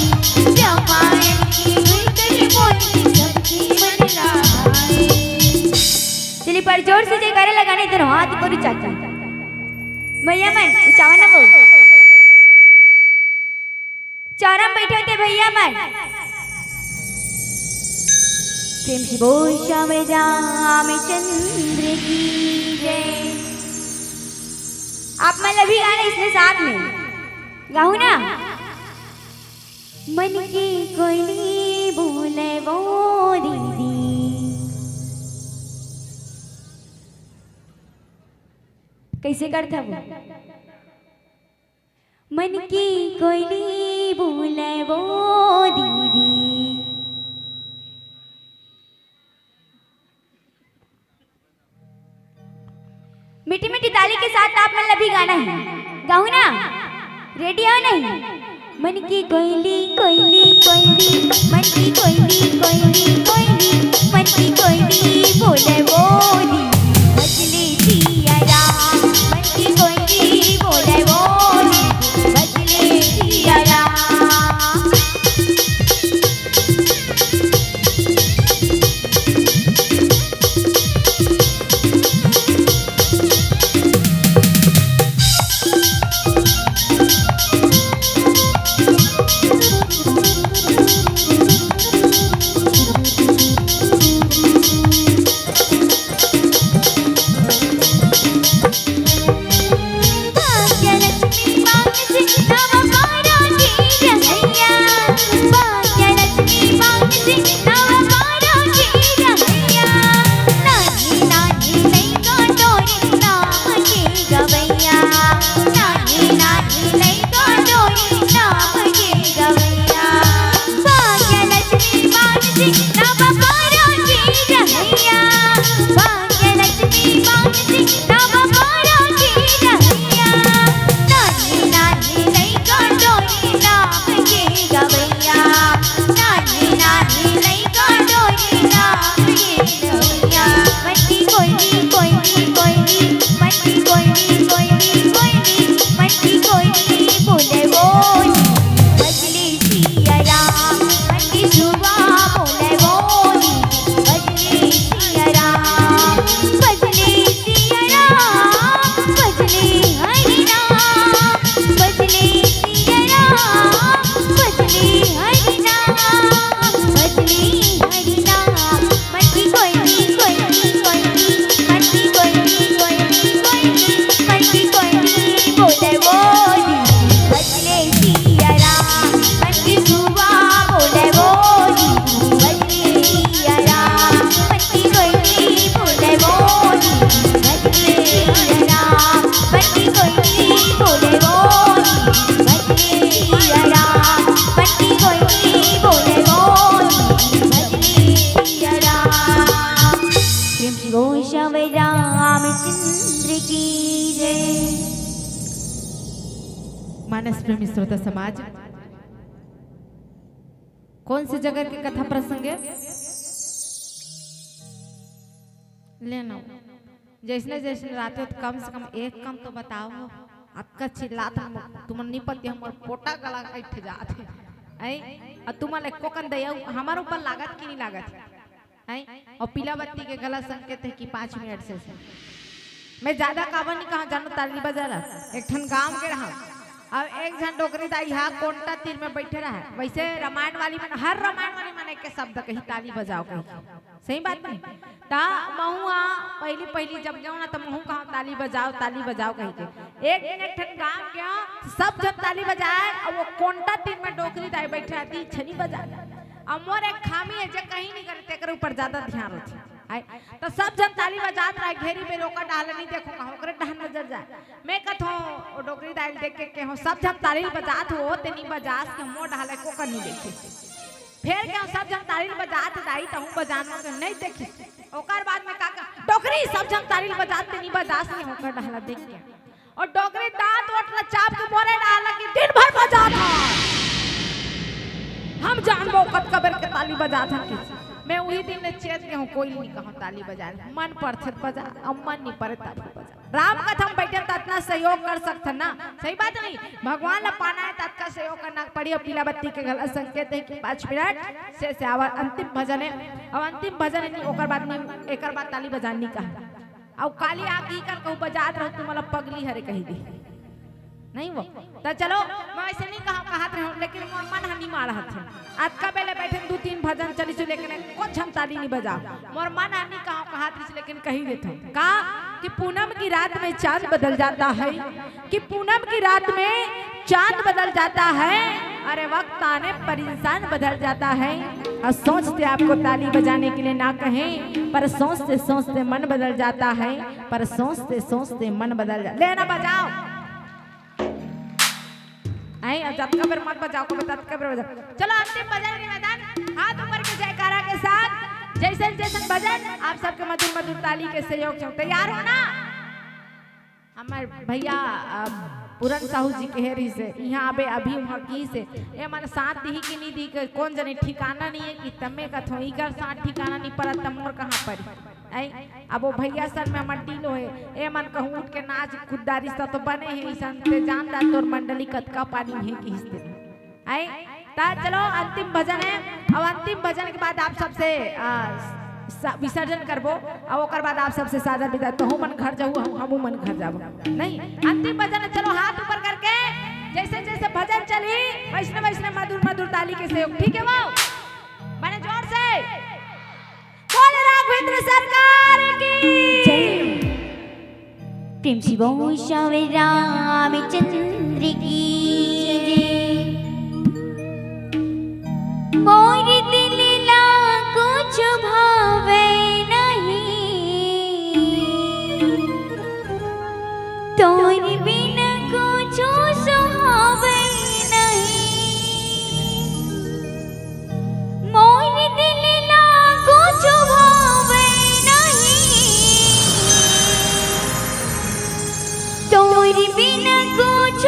रामायण के गुर गुर बोले, सबके मन ला भाए। चलिए, पर जोर से जयकारा लगाने, दोनों हाथ ऊपर उचा के। भैया मन, उचावा ना बोल। चौरा में बैठे होते भैया मन। प्रेम से बोल श्याम रामचंद्र की जय। आप मन ला भी गाना इसने साथ में गाहू ना। मन की कोयली बोले वो दीदी। कैसे करथा वो? मन की कोयली बोले वो दीदी। मीठी मीठी ताली के साथ आप मन ला भी गाना है, गाहू ना? रेडी हो नहीं? मन की कोयली, कोयली, कोयली, मन की कोयली, कोयली, कोयली, मन की कोयली बोले वो दीदी, भजले सिया राम। मन की कोयली बोले वो दीदी, भजले सिया राम। कोयली, कोयली, मन की कोयली बोले बोली, बजले सिया राम, मन की सुवा बोले बोली, बजले सिया राम, बजले सिया राम, बजले हरि नाम, बजले सिया राम, बजले हरि नाम, बजले हरि नाम। मन की कोयली, कोयली, कोयली, मन की कोयली, कोयली, कोयली, मन की कोयली बोले बोली, बजले सिया राम, मन की सुवा बोले बोली, बजले सिया राम, मन की कोयली बोले बोली, बजले सिया राम, मन की कोयली बोले बोली, बजले सिया राम, मन की कोयली बोले बोली, बजले सिया राम। प्रेम से बोल श्याम रामचंद्र की जय। मानस प्रेमी श्रोता समाज, कौन से जगह के कथा प्रसंग है? लेना, जैसने जैसने रहते हो, तो कम से कम एक काम तो बताओ। अतका चिल्लात हम, तुमन नहीं पति, हमर पोटा गला बैठ जात है। ऐ, और तुमन एको कन दया हमर ऊपर लागत कि नहीं लागत है? हैं? और पीला बत्ती के गलत संकेत है कि पाँच मिनट से, से। मैं ज्यादा काबर नहीं कहा, जानो, ताली बजा रहा। एक ठन गांव के रहा, अब एक झन डोकरी दाई हा कोंटा तीर में बैठे रहा। वैसे रामायण वाली मन, हर रामायण वाली मन एक के शब्द कही, ताली बजाओ कही। सही बात नहीं? ता महू हा पहली पहली जब गयो ना, तो महू कहा, "ताली बजाओ, ताली बजाओ" कही के। एक दिन एक ठन गांव गयो, सब जन ताली बजाए, और वो कोंटा तीर में डोकरी दाई बैठे रहती, छनी बजा। अब मोर एक खामी है, जे कहीं नहीं करे, तेकर ऊपर ज्यादा ध्यान रहती। आय, तो सब जन ताली बजात रहे, घेरी में रोका डाल नहीं देखो, कहाँ ओकरे डहन नजर जाए। मैं कथो, ओ डोकरी दाई देख के कहो, "सब जन ताली बजात हो, तेनी बजास के मोर डहले को कर नहीं देखे।" फिर कहो, "सब जन ताली बजात दाई, तहूँ बजानो के नहीं देखी।" ओकर बाद में का, का, "डोकरी, सब जन ताली बजात, तेनी बजास के ओकर डहला देख के।" और डोकरी दांत ओट ला चाप के मोरे डाल लगी, "दिन भर बजात हन, हम जानबो कतका बेर के ताली बजात हन।" कि मैं वही दिन ले चेत के हूँ, कोई नहीं कहूँ ताली बजा, मन परथे त बजा, अब मन नहीं परे तब बजा। राम कथा में बैठे त अतना सहयोग कर सकथन ना, सही बात नहीं? भगवान ला पाना है त अतका सहयोग करना पड़ी। अब पीला बत्ती के गलत संकेत है कि पाँच मिनट से, से आवा अंतिम भजन है। अब अंतिम भजन है नहीं, ओकर बाद नहीं, एकर बाद ताली बजानी कहा। अउ काली आगी कर कहूँ बजात रहू, तुमला पगली हरे कही दी। नहीं वो। त चलो, मैं ऐसे नहीं कहा, कहत रहूँ, लेकिन मोर मन ह नहीं माड़त हे। अतका बेले बैठे दू तीन भजन चलिस, लेकिन एको झन ताली नहीं बजा। मोर मन ह नहीं कहा, कहत रहिस, लेकिन कही देत हूँ। का कि पूनम की रात में चांद बदल जाता है, कि पूनम की रात में चांद बदल जाता है, अरे वक्त आने पर इंसान बदल जाता है। और सोचते आपको ताली बजाने के लिए ना कहें, पर सोचते सोचते मन बदल जाता है, पर सोचते सोचते मन बदल जा-, लेना बजाओ। आई, अब जतका बेर मत बजाओ, को ततका बेर बजाओ। चलो, अंतिम भजन निवेदन, हाथ ऊपर के जयकारा के साथ, जैसन जैसन भजन, आप सबके मधुर मधुर ताली के सहयोग से। तैयार हो ना? हमर भैया, अ, पूरन साहू जी कहे रहिस हे, इहाँ आबे अभी उहाँ किहिस हे। ए मन साथ दिही कि नहीं दिही, के कौन जने ठिकाना नहीं है कि तमे कथो, इकर साथ ठिकाना नहीं परत, त मोर कहाँ परी? ऐ, अब वो भैया सन में हमर डील होए, ए मन कहूँ उठ के नाच कूद डारिस त तो बने हे, इसन ते जान दा तोर मंडली कतका पानी है किहिस ते। आय, त चलो, अंतिम भजन है। अब अंतिम भजन के बाद आप सबसे, आ, स-, विसर्जन करबो। अब ओकर बाद आप सबसे सादर विदा। तहू मन घर जाहू, हम, हमू मन घर जाबो। नहीं, अंतिम भजन है। चलो, हाथ ऊपर करके, जैसे जैसे भजन चली, वैसने वैसने मधुर मधुर ताली के सहयोग। ठीक है वो? बड़े जोर से। बोल राघवेंद्र सरकार की जय। प्रेम से बोल श्याम रामचंद्र की जय। मोर दिल ला कुछ भावे नहीं, तोर बिन कुछ सुहावे नहीं। मोर दिल ला कुछ भावे नहीं, तोर बिन कुछ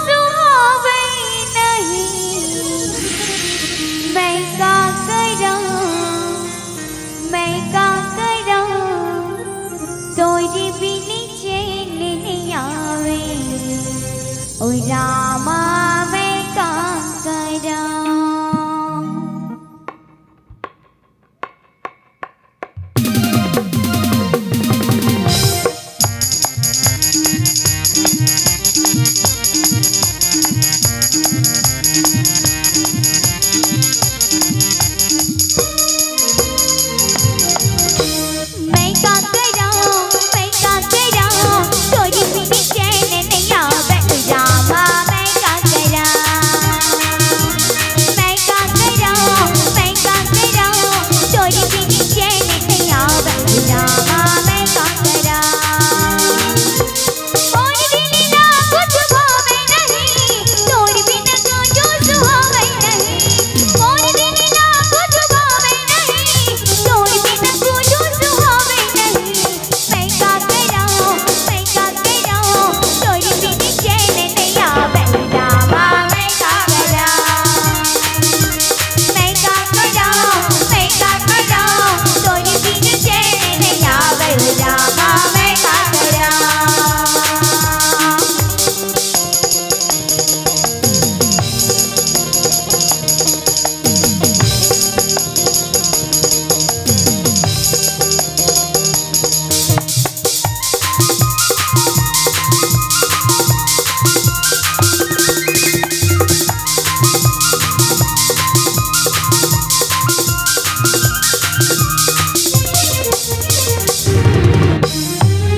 सुहावे नहीं। मैं का करौं, मैं का करौं, तोर बिन चैन नहीं आवे। ओ रामा, मैं का करंव। मैं का करंव, मैं का करंव, तोरी बिन चैन नइ आवय, रामा, मैं का करंव। मैं का करंव, मैं का करंव, तोरी बिन चैन नइ आवय, रामा, मैं का करंव। मोर दिल ला कुछु भावय नहीं, तोर बिन कुछु सुहावय नहीं। मोर दिल ला कुछु भावय नहीं, तोर बिन कुछु सुहावय नहीं। मैं का करंव, मैं का करंव, तोर बिन चैन नइ आवय, रामा, मैं का करंव। मैं का करंव, मैं का करंव, तोर बिन चैन नइ आवय, रामा, मैं का करंव।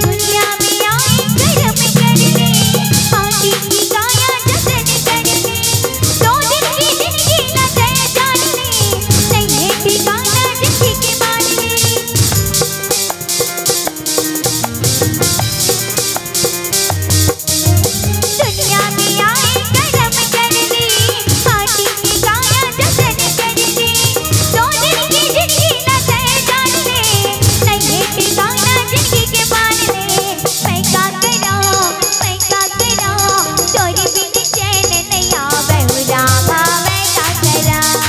दुनिया में आए करम कर ले, माटी की काया जतन कर ले, दो दिन की जिंदगी ना जाए जान ले, नहीं है ठिकाना जिंदगी के मान ले। दुनिया में आए करम कर ले, माटी की काया जतन कर ले, दो दिन की जिंदगी ना जाए जान ले, नहीं है ठिकाना जिंदगी के मान ले। मैं का करंव, मैं का करंव, तोर बिन चैन नइ आवय, रामा, मैं का करंव।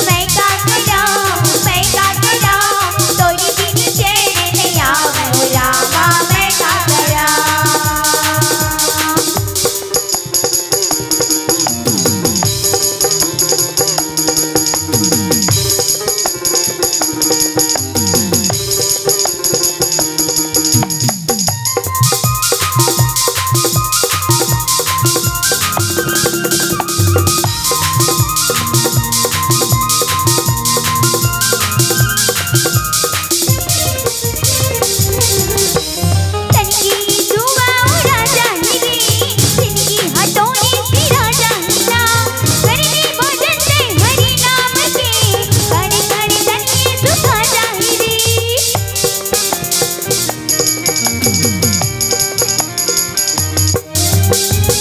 मैं का करंव, मैं का करंव, तोर बिन चैन नइ आवय, रामा, मैं का करंव। तन की दुआ उड़ा जाही रे, जिनगी हटोरी फिरा जाही ना। करनी भजन ते हरि नाम के, कण कण तन ये सुखा जाही रे।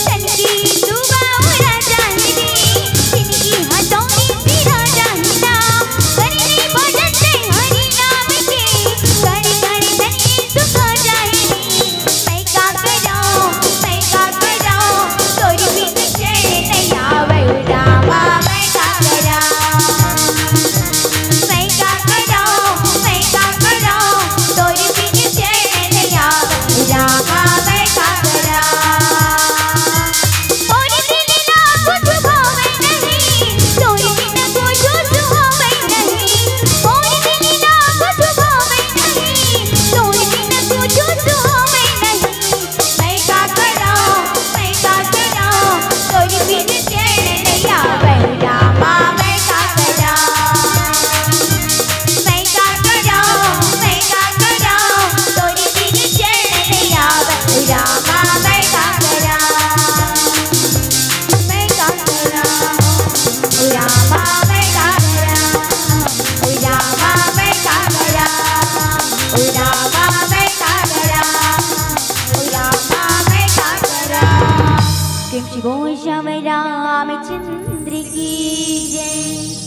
तन की दुआ उड़ा जाही रे, जिनगी हटोरी फिरा जाही ना। करनी भजन ते हरि नाम के, कण कण तन ये सुखा जाही रे। मैं का करंव, मैं का करंव, तोर बिन चैन नइ आवय, रामा, मैं का करंव। मैं का करंव, मैं का करंव, तोर बिन चैन नइ आवय, रामा, मैं का करंव। मोर दिल ला कुछु भावय नहीं, तोर बिन कुछु सुहावय नहीं। मोर दिल ला कुछु भावय नहीं, तोर बिन कुछु सुहावय नहीं। मैं का करंव, मैं का करंव, तोर बिन चैन नइ आवय, रामा, मैं का करंव। मैं का करंव, मैं का करंव, तोर बिन चैन नइ आवय, रामा, मैं का करंव। मैं का करंव, ओ रामा, मैं का करंव, ओ रामा, मैं का करंव, ओ रामा, मैं का करंव, ओ रामा, मैं का करंव। प्रेम से बोल श्याम रामचंद्र की जय।